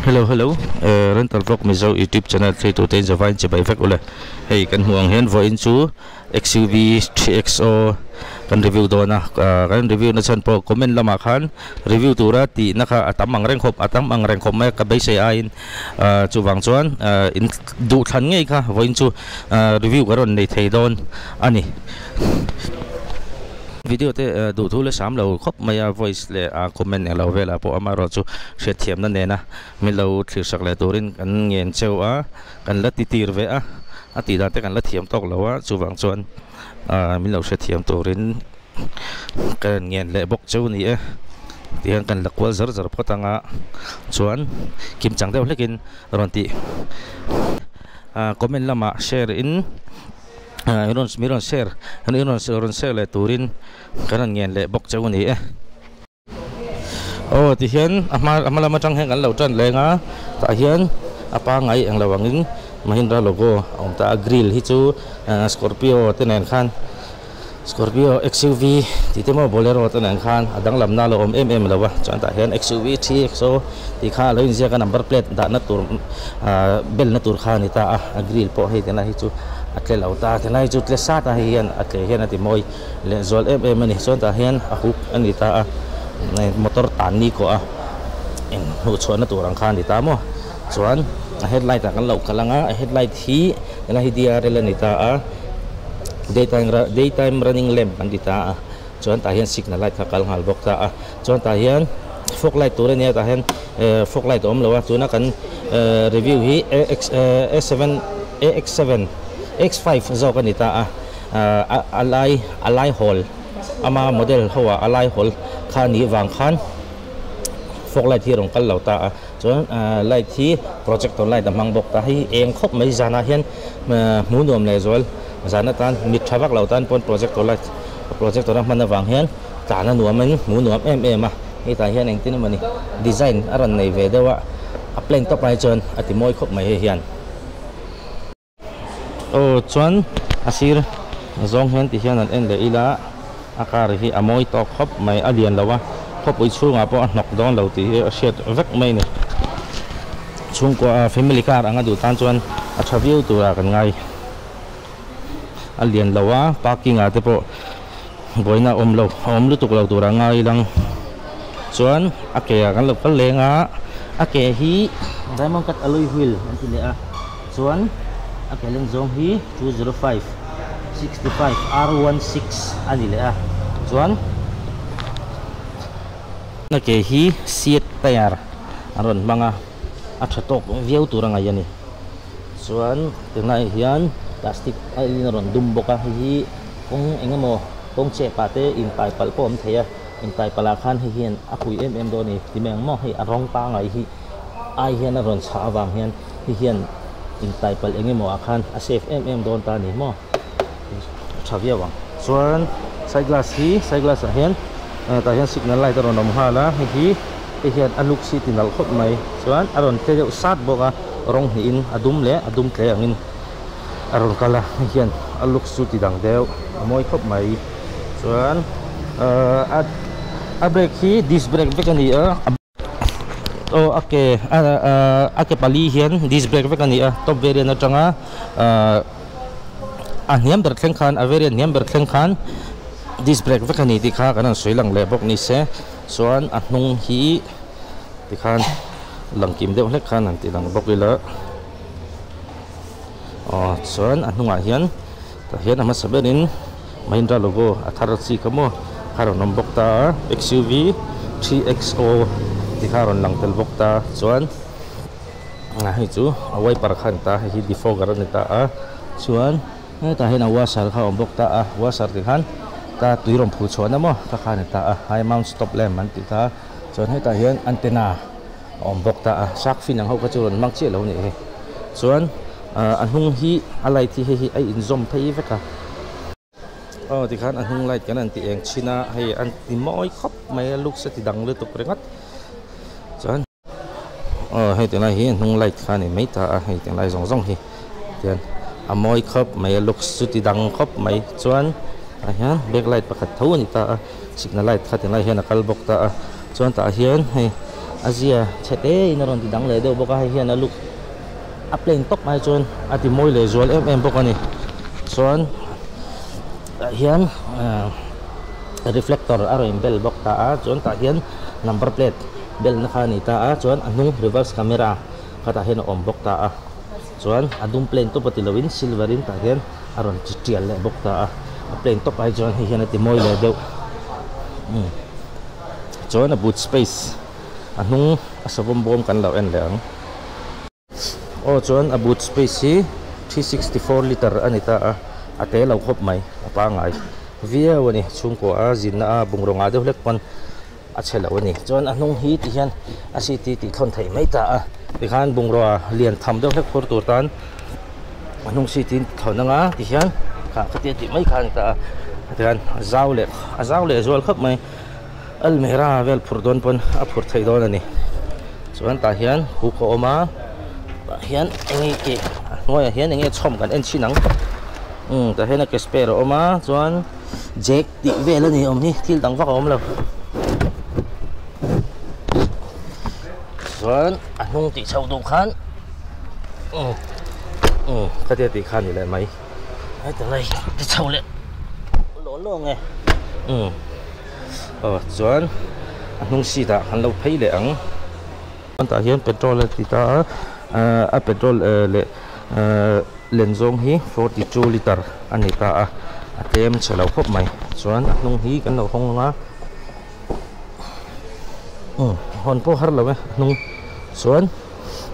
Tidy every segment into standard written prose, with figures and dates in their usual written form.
Hello hello rental vlog mizo youtube channel thlir te in zavain chibai vek ule hei kan hmuh ang hian vawiin chu XUV 3XO kan review dawn a kan review na chhan pawh comment lamah khan review tura tihna kha a tam ang reng khawp a tam ang reng khawp mai a ka beisei aiin chuvang chuan in duhthlan ngei kha vawiin chu review ka rawn nei thei dawn a ni. Video te duh thu le sam lo khawp mai a voice leh a comment eng lo velah pawh amaherawh chu hriatthiamna nena min lo thlir sak leh turin kan ngen cheu a, kan la ti tir ve a, a tih dan te kan la thiam tawk lo a, chuvang chuan min lo hrethiam turin ka rawn ngen leh bawk cheu a ni e. Tihian kan la kual zar zar phawt anga chuan kimchang deuh hlekin rawn tih comment lamah share in. Ah rawn mi rawn share an rawn rawn share leh turin kan rawn ngen leh bawk cheu a ni e. Aw tihian a hma a hma lam atang hian kan lo tan leng a tah hian a pangngai eng lo angin Mahindra logo a awm ta a grill hi chu ah scorpio te nen khan Scorpio XUV tih te maw Bolero te nen khan a danglamna a lo awm em em lo a chuan tah hian XUV 3XO tih kha a lo inziak a number plate dahna tur ah belna tur kha a ni ta a a grill pawh hei tilai hi chu a tle lo ta tilai hi chu tle sat a hei hian a tle hian a ti mawi leh zual em em a ni chuan tah hian a hook a ni ta a motor tan ni kawh a eng hnuh chhuahna tur ang kha a ni ta maw chuan a headlight ah kan lo kal ang a a headlight hi helai hi D_R_L a ni ta a. Daytime daytime running lamp an ti ta a chuan tah hian signal light kha a kal nghal bawk ta a chuan tah hian fog light tur a nia tah hian ehh fog light a awm lo a tuna kan ehh review hi A X ehh A seven A X seven X five zawk a ni ta a ahh a lai a lai hawl ama model ho ah a lai hawl kha a nih vang khan fog light hi a rawn kal lo ta a. Chuan light hi projector light a hmang bawk ta hei eng khawp mai zanah hian hmuh nuam leh zual zan atan mit tha vak lo tan pawn projector light projector a hman avang hian tlan a nuam in hmuh nuam em em a hetah hian engtin emawni design a rawn nei ve deuh a a plain tawp ai chuan a ti mawi khawp mai hei hian. Aw chuan a sir zawng hian ti hian an en leh ila a car hi a mawi tawk khawp mai a lian lo a khawpui chhungah pawh a hnawk dawn lo tih hi a hriat vek mai a ni chhungkua family car anga duh tan chuan a tha viau turah kan ngai a lian lo a parking ah te pawh buaina a awm lo a awm lutuk lo turah ngai lang chuan a ke ah kan lo kal leng a a ke hi diamond cut alloy wheel an ti leh a chuan a ke leng zawng hi 205 65 R16 a ni leh a chuan a ke hi seat tyre an rawn hmang a a tha tawk viau tur a ngaih a ni chuan tunlai hian plastic a in a rawn dum bawk a hei hi. Kawng eng emaw kawng chep ah te intai palh pawh a awm thei a, intai palh ah khan hei hian a pui em em dawn a ni ti mai ang maw hei a rawng pangngai hi ai hian a rawn chhah avang hian hei hian intai palh eng emaw ah khan a safe em em dawn ta a ni maw a tha viau ang. Chuan side glass hi side glass ah hian tah hian signal light a rawn awm nghal a hei hi hei hian a looks hi ti nalh khawp mai chuan a rawn tle deuh sat bawk a rawng hnih in a dum leh a dum tle ang in. A rawn kal a hei hian a looks chu ti dang deuh a mawi khawp mai chuan ahh a brake hi disc brake vek a ni a aw a ke a ke pali hian disc brake vek a ni a top variant atanga ahh a hniam ber thleng khan a variant hniam ber thleng khan disc brake vek a ni tih kha kan rawn sawi lang leh bawk ni se chuan a hnung hi tikhan langkim deuh hlek khan han ti lang bawk ila. Aw chuan a hnungah hian tah hian a hmasa berin Mahindra logo a thar chi kha maw kha rawn awm bawk ta a XUV 3XO tih kha a rawn lang tel bawk ta chuan hei chu a wiper kha a ni ta a hei hi defogger a ni ta a chuan hetah hian a washer kha a awm bawk ta a washer tih khan ta tui rawn phur chhuahna maw kha kha a ni ta a high mount stop lamp an tih kha chuan hetah hian antenna. A awm bawk ta a shark fin ang ho kha chu rawn hmang chiah lo a nih hi chuan ah a hnung hi a light hi hei hi a inzawm phei vek a aw tikhan a hnung light kan han ti eng chhin a hei an ti mawi khawp mai a looks a ti dang lutuk ringawt chuan aw hei tunlai hi a hnung light kha a ni mai ta a hei tunlai zawng zawng hi tian a mawi khawp mai a looks chu ti dang khawp mai chuan tah hian back light pakhat tho a ni ta a signal light kha tunlai hian a kal bawk ta a chuan tah hian hei. a zia chhe te in a rawn ti dang leh deuh bawk a hei hian a look a plain tawp mai chuan a ti mawi leh zual em em bawk a ni chuan tah hian ah reflector a rawn inbel bawk ta a chuan tah hian number plate belna kha a ni ta a chuan a hnung reverse camera kha tah hian a awm bawk ta a chuan a dum plain tawp a ti loin silver in tah hian a rawn chi tial leh bawk ta a a plain tawp ai chuan hei hian a ti mawi leh deuh umm chuan a boot space a hnung a savawm bawm kan lo en leh ang aw chuan a boot space hi 364 litre a ni ta a a te lo khawp mai a pangai viau a ni chhungkua a zinna a bungraw ngah deuh hlek pawn a chhe lo a ni chuan a hnung hi ti hian a seat hi tih thawn theih mai ta a tikhan bungrua lian tham deuh hlek phur tur tan a hnung seat hi thawn anga ti hian khah khatia tih mai kha a ni ta a tikhan a zau leh a zau leh zual khawp mai almira vel phur dawn pawn a phur theih dawn a ni chuan tah hian hook a awm a tah hian eng nge ke a hnuaiah hian eng nge chhawm kan en chhin ang umm tah hian a ke spare a awm a chuan. Jack tih vel a ni awm hi thil dang vak a awm lo chuan a hnung tih chhoh duh khan umm umm khatia tih kha a ni leh mai heti lai ti chho leh law law nge umm aw chuan a hnung seat ah kan lo phei leh ang tah hian petrol a ti ta a ahh a petrol leh ahh. Len zawng hi 42 litre a ni ta a, a tlem chhe lo khawp mai. Chuan a hnung hi kan lo hawng ang a, umm hawn pawh har lo e a hnung. Chuan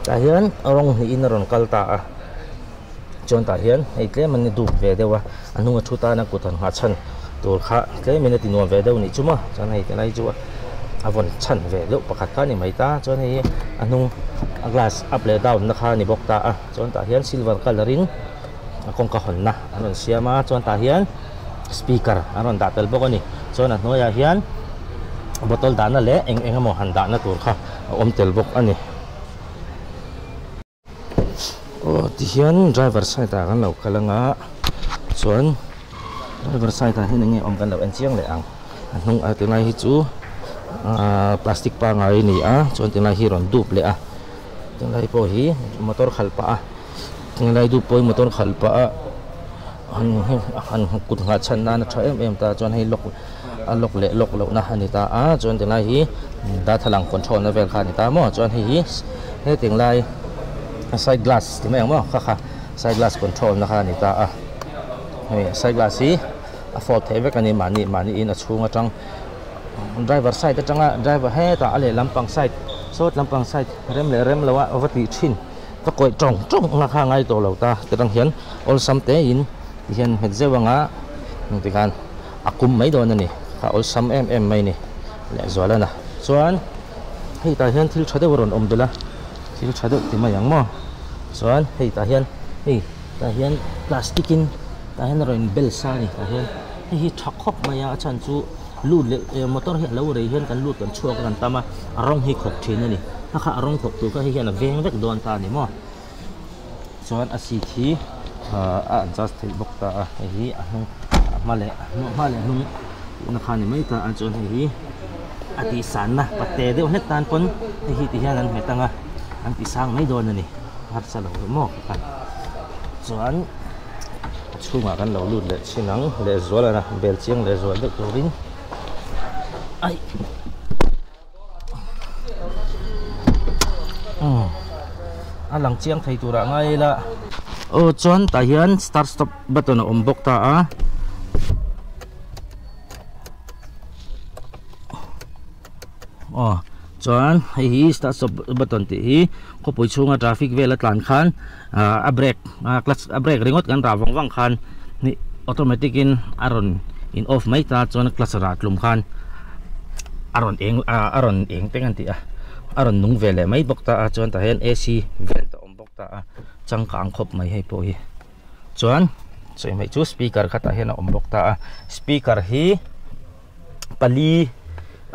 tah hian rawng hnihin a rawn kal ta a, chuan tah hian hei tlem an ni dup ve deuh a, a hnung a thu tana kut han nghah chhan tur kha tlemin a ti nuam ve deuh nih chu maw. Chuan hei tilai chu a vawn chhan ve deuh pakhat kha a ni mai ta, chuan hei hi a hnung a glass up leh down na kha a ni bawk ta a. Chuan tah hian silver colour in a kawngka hawnna an rawn siam a chuan tah hian speaker an rawn dah tel bawk a ni chuan a hnuaiah hian bottle dahna leh eng eng emaw han dahna tur kha a awm tel bawk a ni. Aw tihian driver side ah kan lo kal anga chuan driver side ah hian eng nge awm kan lo en chiang leh ang a hnung a tilai hi chu ahh plastic pangai a ni a chuan tilai hi a rawn dup leh a. Tunlai pawh hi motor khalh pah a tunlai duh pawhin motor khalh pah a han han kut nghah chhan nan a tha em em ta chuan hei lock a lock leh lock loh na a ni ta a chuan tunlai hi darthlalang control na vel kha a ni ta maw chuan hei hi hetiang lai side glass ti mai ang maw kha kha side glass control na kha a ni ta a hei side glass hi a fold theih vek a ni mahni mahni in a chhung atang. Driver side atanga driver hetah a lehlam pang side sawt lampang side rem leh rem loh a va tih thin ka kawih tawng tawng anga kha a ngai tawh lo ta ti rang hian awlsam te in ti hian nghet zeuh anga ti khan a kum mai dawn a ni kha awlsam em em mai a ni lehzual a na chuan hei tah hian thil tha deuh a rawn awm belh a thil tha deuh ti mai ang maw chuan hei tah hian hei tah hian plastic in tah hian a rawn in bel sa a ni tah hian hei hi tha khawp mai a a chhan chu. Lut leh eh motor hi a lo rei hian kan lut kan chhuak a kan tam a, a rawng hi khawk thin a ni. A kha a rawng khawk tur kha hei hian a veng vek dawn ta a ni maw. Chuan a seat hi ah a adjust theih bawk ta a, hei hi a hnung a hma leh hma leh hnung tihna kha a ni mai ta a, chuan hei hi a tih sanna pate deuh hlek tan pawn hei hi ti hian an hmet ang a, an ti sang mai dawn a ni. Harsa lo maw kha chuan. A chhungah kan lo lut leh chin ang lehzual a bel chiang lehzual deuh turin aih umm a lang chiang thei turah ngai ila aw chuan tah hian start stop button a awm bawk ta a. Aw chuan hei hi start stop button tih hi khawpui chhunga traffic vel a tlan khan ah a brake ah clutch a brake ringawt kan rah vang vang khan hnih automatic in a rawn in off mai ta chuan clutch rah tlum khan a rawn eng ah a rawn eng teng an tih a a rawn nung ve leh mai bawk ta a chuan tah hian A_C vent a awm bawk ta a changkang khawp mai hei pawh hi chuan sawi hmaih chu speaker kha tah hian a awm bawk ta a speaker hi. Pali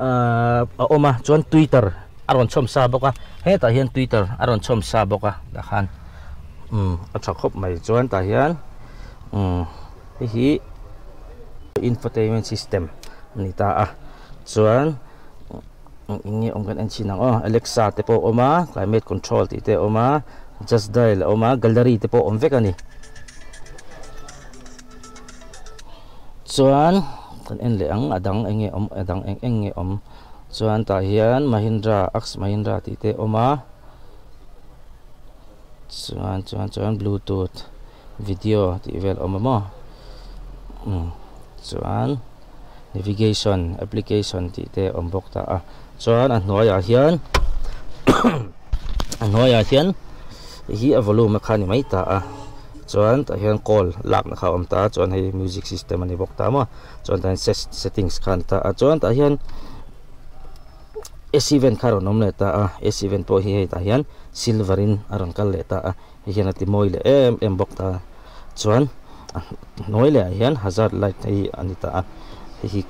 ahh a awm a chuan twitter a rawn chhawm sa bawk a hetah hian twitter a rawn chhawm sa bawk a tah khan umm a tha khawp mai chuan tah hian umm hei hi infotainment system a ni ta a chuan. Eng nge awm kan en chhin ang aw Alexa te pawh a awm a climate control tih te a awm a just dial a awm a gallery te pawh a awm vek a ni chuan kan en leh ang a dang eng nge awm a dang eng eng nge awm chuan tah hian Mahindra Aks Mahindra tih te a awm a chuan chuan chuan bluetooth video tih vel a awm a maw umm chuan. Navigation application tih te a awm bawk ta a chuan a hnuaiah hian a hnuaiah hian hi a volume a kha a ni mai ta a chuan tah hian call lakna kha a awm ta a chuan hei music system a ni bawk ta maw chuan tah hian settings kha a ni ta a chuan tah hian A_C vent kha a rawn awm leh ta a A_C vent pawh hi hei tah hian silver in a rawn kal leh ta a. Hei hian a ti mawi leh em em bawk ta chuan a hnuai leh ah hian hazard light hei a ni ta a hei hi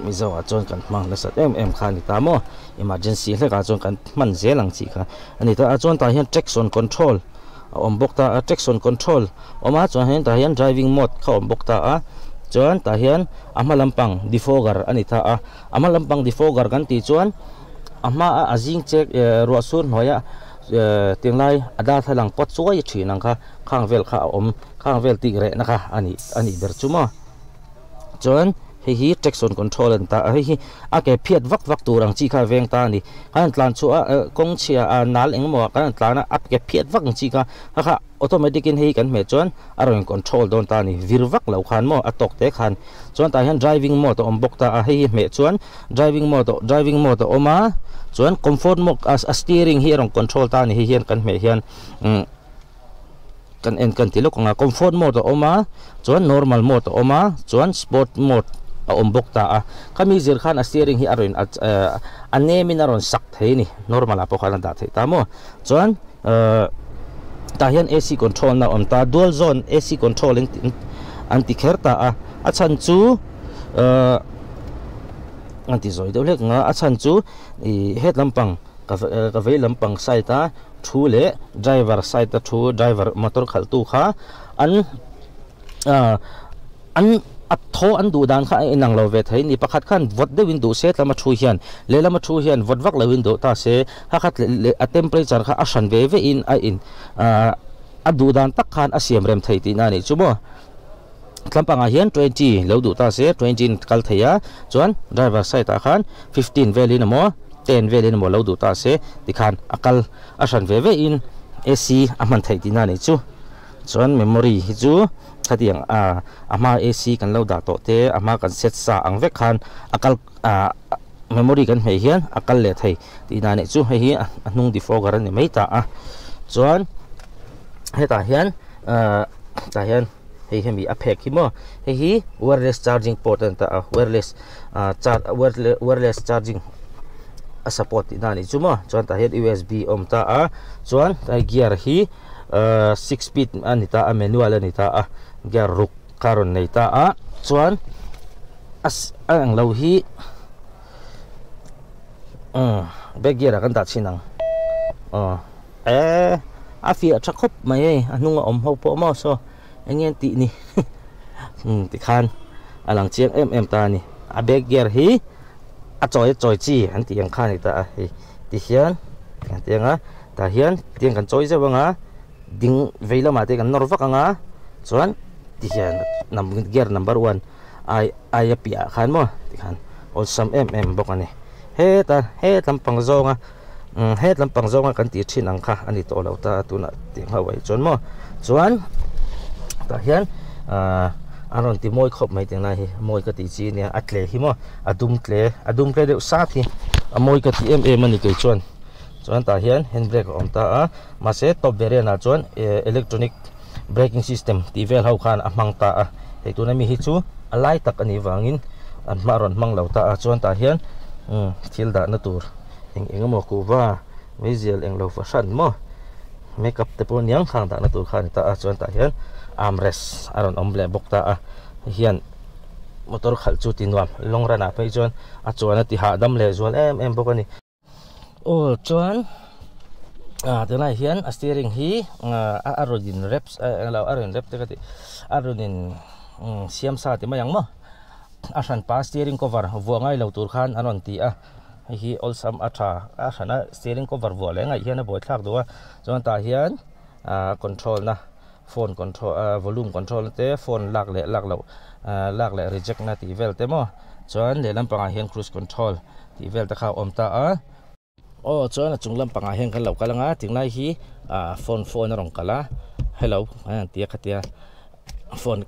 mizo ah chuan kan hmang nasat em em kha a ni ta maw emergency hlek ah chuan kan hman zel ang chi kha a ni ta a chuan tah hian traction control a awm bawk ta a traction control awm a chuan hian tah hian driving mode kha a awm bawk ta a chuan tah hian a hma lampang defogger a ni ta a a hma lampang defogger kan tih chuan a hma a a zing chek eh ruah sur hnuaia. Tinglai a darthlalang pawt chuai thin ang kha khang vel kha a awm khang vel tih rehna kha a nih a nih ber chu maw chuan hei hi traction control a ni ta a hei hi a ke phiat vak vak tur ang chi kha a veng ta a ni kan han tlan chhuah a kawng chhia a nal eng emaw ah kan han tlan a a ke phiat vak ang chi kha kha kha automatic in hei kan hmeh chuan a rawn control dawn ta a ni vir vak loh khan maw a tawk te khan chuan tah hian driving mode a awm bawk ta a hei hi hmeh chuan driving mode driving mode a awm a chuan comfort mode a a steering hi a rawn control ta a ni hei hian kan hmeh hian umm kan en kan ti lawk ang a comfort mode a awm a chuan normal mode a awm a chuan sport mode a awm bawk ta a khami zir khan a steering hi a rawn a nem in a rawn sak thei a ni normal ah pawh khan a dah theih ta maw chuan ahh tah hian A_C control na a awm ta dual zone A_C control in an ti kher ta a a chhan chu ahh an ti zawi deuh hlek ang a a chhan chu ih het lampang ka ka vei lampang side a thu leh driver side a thu driver motor khalh tu kha an ah an a thaw an duh dan kha a inang lo ve thei ni pakhat khan vawt deuhin duh se tlama thu hian lehlama thu hian vawt vak loin duh ta se kha kha leh a temperature kha a hran ve ve in a in ah a duh dan tak khan a siam rem thei tihna a nih chu maw. Tlampangah hian 20 lo duh ta se 20 in kal thei a chuan driver side ah khan 15 velin emaw 10 velin emaw lo duh ta se tikhan a kal a hran ve ve in A_C a hman theih tihna a nih chu chuan memory hi chu khatiang ah a hma A_C kan lo dah tawh te a hma kan set sa ang vek khan a kal ah memory kan hmeh hian a kal leh thei tihna a nih chu hei hi a hnung defogger a ni mai ta a chuan hetah hian ah tah hian. Hei hemi a phek hi maw hei hi wireless charging port a ni ta a wireless ah charge wireless charging a support tihna a nih chu maw chuan tah hian U_S_B a awm ta a chuan hei gear hi ahh six speed a ni ta a manual a ni ta a gear ruk kha a rawn nei ta a chuan a a englo hi umm back gear ah kan dah chhin ang aw. Eh a fiah tha khawp mai hei a hnung a awm ho pawh maw saw eng nge an tih ni umm tikhan a lang chiang em em ta a ni a back gear hi a chawi a chawi chi an tih ang kha a ni ta a hei tihian a ti ang a tah hian tiang kan chawi zeuh ang a ding vei lamah te kan nawr vak ang a chuan tihian gear number one ai ai a piahah khan maw tikhan awlsam em em bawk a ni heta he lampang zawnga. Umm het lampang zawnga kan tih thin ang kha a ni tawh lo ta tunah tih nghauh ai chuan maw chuan tah hian ahh a rawn ti mawi khawp mai tinglai hi mawi ka tih chi ania a tle hi maw a dum tle a dum tle deuh sat hi a mawi ka ti em em a ni kei chuan chuan tah hian hand brake a awm ta a mahse top variant ah chuan eh electronic braking system tih vel ho khan a hmang ta a hei tuna mi hi chu a lai tak a nih vangin an hma a rawn hmang lo ta a chuan tah hian umm thil dahna tur. Eng eng emaw kuhva meizial eng lo fahran maw makeup te pawh aniang khang dahna tur kha a ni ta a chuan tah hian armrest a rawn awm leh bawk ta a hei hian motor khalh chu ti nuam long run ah phei chuan a chuan a ti hahdam leh zual em em bawk a ni. Aw chuan ah tunah hian a steering hi a rawn in rep englo a rawn rep te ka tih a rawn in siam sa ti mai ang maw a hranpa steering cover vuah ngai lo tur khan a rawn ti a. Hei hi awlsam a tha a hrana steering cover vuah leh ngaih hian a buaithlak duh a chuan tah hian ah control na phone control ah volume control na te phone lak leh lak loh ah lak leh reject na tih vel te maw chuan lehlam pangah hian cruise control tih vel te kha a awm ta a. Aw chuan a chung lampangah hian kan lo kal anga tinglai hi ah phone phone a rawn kal a hello an han ti a khatia phone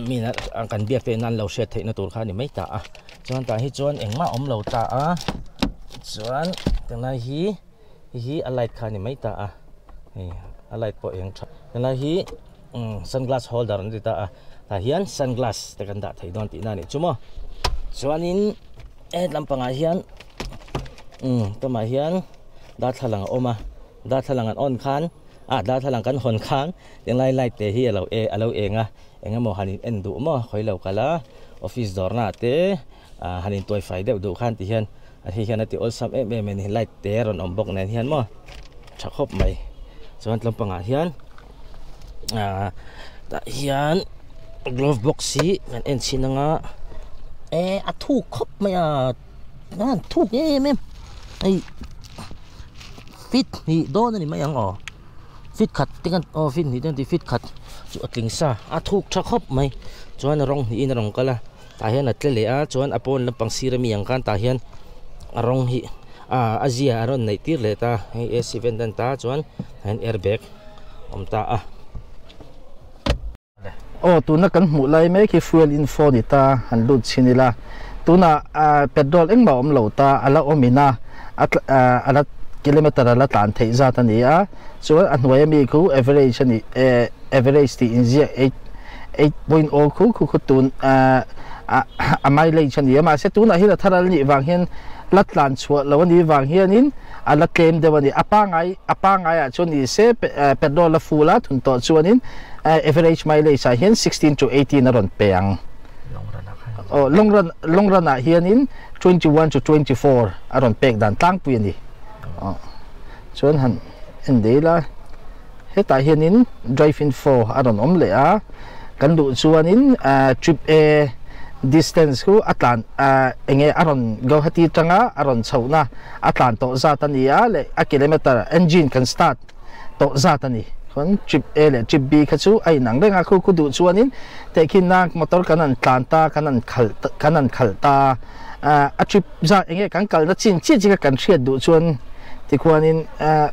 mi a kan biak te in an lo hriat theih na tur kha a ni mai ta a chuan tah hi chuan engmah a awm lo ta a chuan tunlai hi hei hi a light kha a ni mai ta a hei a light pawh eng tha tunlai hi umm sunglass holder an ti ta a tah hian sunglass te kan dah thei dawn tihna a nih chu maw chuanin he lampangah hian umm tumah hian darthlalang a awm a darthlalang an on khan ah darthlalang kan hawn khan Tinglai light te hi alo e alo eng a eng emaw han in en duh maw khawi lo kal a office dawr na te ah han in tuai fai deuh duh khan ti hian a hei hian a ti awlsam em em a ni light te a rawn awm bawk nen hian maw tha khawp mai chuan tlampangah hian ah tah hian glove box hi kan en chhin anga e a thuk khawp mai a a thuk em em hei feet hnih dawn a ni mai ang aw. Fit khat te kan aw fit hnih te kan tih fit khat chu a tling sa a thuk tha khawp mai chuan rawng hnihin a rawn kal a tah hian a tle leh a chuan a pawn lampang sir ami ang khan tah hian a rawng hi ah a zia a rawn neih tir leh ta hei ac vent a ni ta chuan tah hian airbag a awm ta a. Aw tuna kan hmuh lai mek hi fuel info ni ta han lut chhin ila tunah petrol engmah awm lo ta a la awm in a a la kilometer a la tlan theih zat a ni a chuan a hnuai ami khu average a ni average tih inziak 8.0 khu khu khu tun a mileage a ni a mahse tunah hian a thar al nih vang hian la tlan chhuah lo a nih vang hianin a la tlem deuh a ni. A pangai a pangaiah chuan ni se petrol a full a thun tawh chuanin average mileage ah hian 16 to 18 a rawn pe ang. Aw long run long run ah hianin 21 to 24 a rawn pek dan tlangpui a ni. Aw chuan han en dei la hetah hianin drive info a rawn awm leh a kan duh chuanin trip A distance khu a tlan enge a rawn Guwahati atanga a rawn chhohna a tlan tawh zat a ni a leh a kilometer engine kan start tawh zat a ni. Chuan trip A leh trip B kha chu a inang reng a, khu khu duh chuanin tehkhinna motor kan han tlan ta, kan han khalh kan han khalh ta a trip zat enge kan kalna chin chiah chiah kha kan hriat duh chuan tikhuanin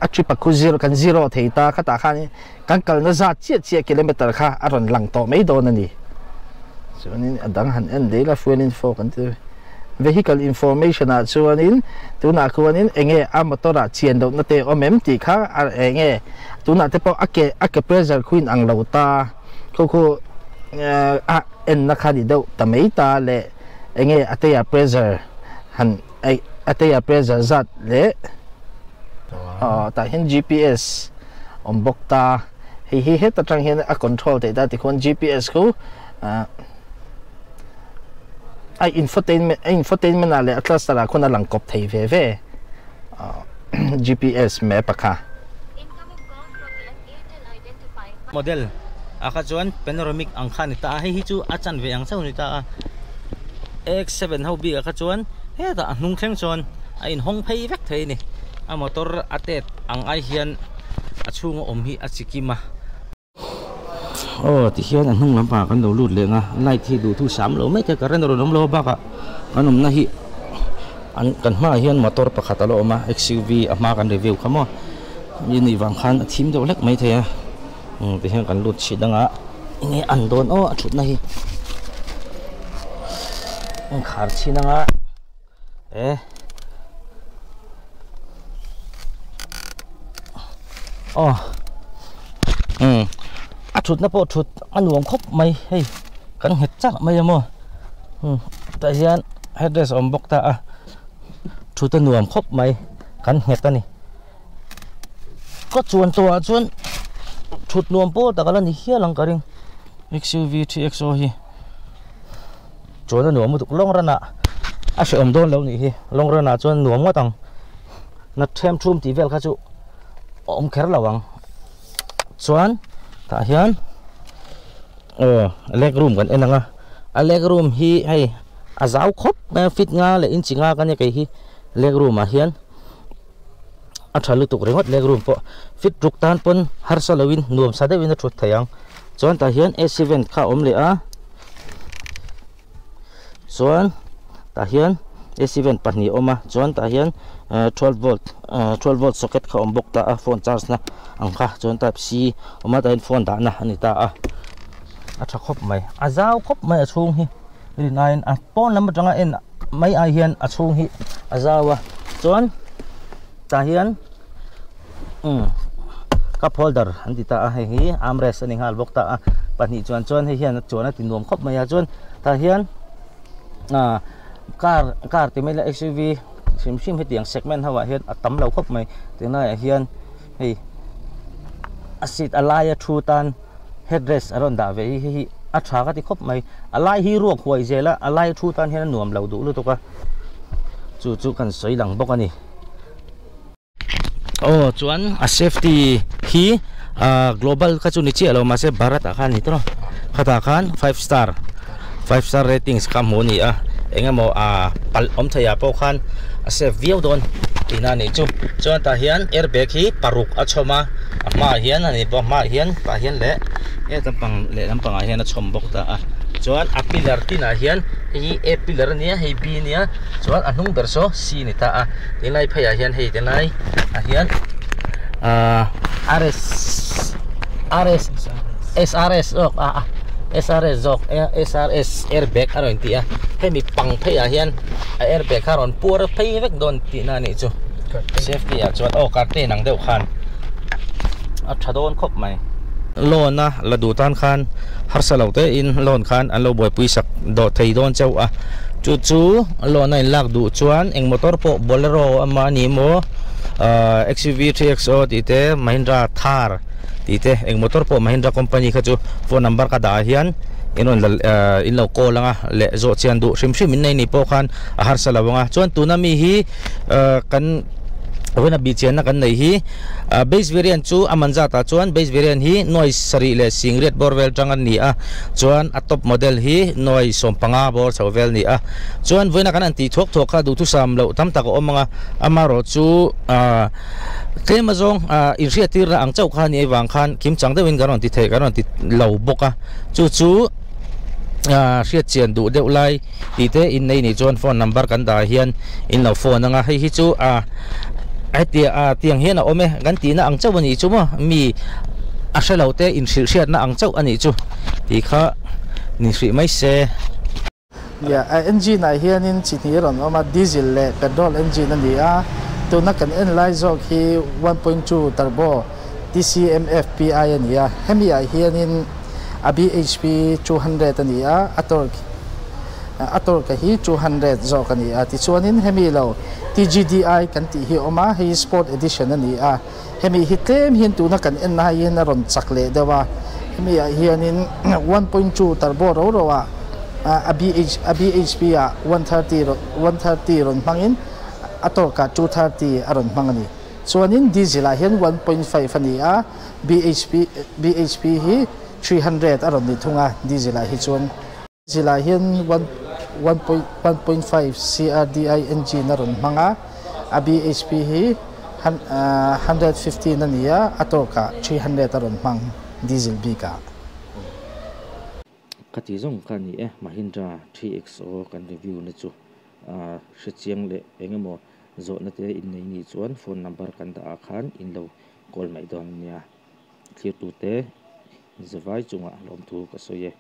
a trip a khu zero kan zero thei ta khatah khanin kan kalna zat chiah chiah kilometer kha a rawn lang tawh mai dawn a ni. Chuanin a dang han en dei la fuel info kan ti vehicle information ah chuanin tunah khuanin enge a motor ah chian lohna te a awm em tih kha a enge tunah te pawh a ke a ke pressure khu in ang lo ta khu khu a enna kha ni deuh ta mai ta leh enge a tei ah pressure han a tei ah pressure zat leh aw tah hian G_P_S awm bawk ta hei hi heta tang hian a control theih ta tikhuan G_P_S khu ah a infotainment a infotainment ah leh a cluster ah khuan a lang kawp thei ve ve ah G_P_S map a kha. Model ah kha chuan panoramic ang kha a ni ta a hei hi chu a chanve ang chauh a ni ta a X7 ho bik ah kha chuan hetah a hnung thleng chuan a inhawng phei vek thei a ni a motor a tet ang ai hian a chhunga awm hi a chikim a. Aw tihian a hnung lampangah kan lo lut leh ang a light hi duhthu sam lo mai te current a rawn awm lo a bakah kan awmna hi an kan hmaah hian motor pakhat a la awm a XUV a hma kan review kha maw mi nih vang khan a thim deuh hlek mai thei a umm tihian kan lut chhin anga enge an dawn aw a thutna hi a inkhar chhin anga e aw umm a thutna pawh thut a nuam khawp mai hei kan nghet chak mai a maw umm tah hian headrest a awm bawk ta a thut a nuam khawp mai kan nghet a ni ka chuan tawhah chuan thut nuam pawl tak a la ni hial ang ka ring XUV 3XO hi chuan a nuam lutuk long run ah a hrehawm dawn lo nih hi long run ah chuan nuam ngawt ang na them thum tih vel kha chu a awm kher lo ang chuan tah hian aw leg room kan en ang a a leg room hi hei a zau khawp mai a fit nga leh inchi nga ka nia kei hi. Leg room ah hian a tha lutuk ringawt. Leg room pawh fit ruk tan pawn harsa loin nuam sa deuhin a thut thei ang. Chuan tah hian AC vent kha a awm leh a, chuan tah hian AC vent pahnih a awm a, chuan tah hian 12 volt, 12 volt socket kha a awm bawk ta a, phone charge na ang kha. Chuan type C awm a, tah hian phone dah na a ni ta a. A tha khawp mai, a zau khawp mai a chhung hi. Rin aiin a pawn lam atanga en mai ai hian a chhung hi a zau a. Chuan tah hian cup holder an ti ta a, hei hi armrest a ni nghal bawk ta a, pahnih chuan. Chuan hei hian a chuan a ti nuam khawp mai a. Chuan tah hian car car ti mai ila, SUV hrim hrim hetiang segment ho ah hian a tam lo khawp mai. Tunlaiah hian hei a seat a laia thu tan headrest a rawn dah ve hi, hei hi a tha ka ti khawp mai. A lai hi ruak huai zel a, a lai thu tan hian a nuam lo duh lutuk a, chu chu kan sawi lang bawk a ni. Aw, chuan a safety hi global kha chu ni chiah lo, mahse Bharat ah khan ni tawh khatah khan 5 star, 5 star ratings kha hmuh a ni a. Engemaw palh awm thei ah pawh khan a safe viau dawn tihna a nih chu. Chuan tah hian airbag hi paruk a chhawm a, a hmaah hian a ni bawk, hmaah hian, tah hian leh he lampang leh lampangah hian a chhawm bawk ta a. Chuan a pillar tinah hian, hei hi A pillar a nia, hei B a nia, chuan a hnung ber saw C a ni ta a. Tinlai pheiah hian hei tinlai ah hian RS RS SRS zawk a, SRS zawk, SRS airbag a rawn ti a. Hemi pang pheiah hian a airbag kha a rawn puar phei vek dawn tihna a nih chu. Safety ah chuan aw curtain ang deuh khan a tha dawn khawp mai. Loan a la duh tan khan harsa lo te in loan khan an lo buaipui sak dawh thei dawn chauh a. Chu chu loan a in lak duh chuan eng motor pawh, Bolero ama a ni emaw, XUV 3XO tih te, Mahindra Thar tih te, eng motor pawh Mahindra company kha chu phone number ka dah ah hian in rawn la, in lo call anga leh zawh chian duh hrim hrim in nei ni pawh khan a harsa lo anga. Chuan tuna mi hi kan vawiin a bih chianna kan nei hi base variant chu a man zatah chuan base variant hi nuai sarih leh singriat bawr vel tang a ni a, chuan a top model hi nuai 15 bawr chho vel a ni a. Chuan vawiin a kan han tih thuak thuak kha duhthusam loh tam tak a awm anga, amaherawhchu tlem azawng inhriattirna ang chauh kha a nih avang khan kim chang deuhin kan rawn ti thei, kan rawn ti lo bawk a. Chu chu hriat chian duh deuh lai tih te in nei nih chuan phone number kan dah hian in lo phone anga. Hei hi chu hetia tiang hian a awm e kan tihna ang chauh a nih chu maw, mi a hre lo te in hrilh hriatna ang chauh a nih chu tih kha ni hrih mai se. Ya, a engine ah hianin chi hnih rawn awm a, diesel leh petrol engine a ni a. Tuna kan en lai zawk hi 1.2 turbo TCM FPI a ni a. Hemi ah hianin a BHP 200 a ni a, a torque, a torque hi 200 zawk a ni a. Tichuanin hemi lo TGDI kan tih hi awm a, hei hi sport edition a ni a. Hemi hi tlem hian tuna kan en na hian a rawn chak leh deuh a. Hemi ah hianin 1.2 turbo ro ro ah a BH a BHP ah 130 130 rawn hmangin a torque ah 230 a rawn hmang a ni. Chuanin diesel ah hian 1.5 a ni a, BHP BHP hi 300 a rawn ni thung a diesel ah hi chuan. Diesel ah hian 1.1.5 CRDI engine a rawn hmang a, a BHP hi 115 a ni a, a torque ah 300 a rawn hmang diesel bik ah. Ka ti zawng kha ni e. Mahindra 3XO kan review na chu hre chiang leh engemaw zawhna te in nei ni chuan phone number kan dah ah khan in lo call mai dawn nia. Thlir tu te zavai chungah lawmthu ka sawi e.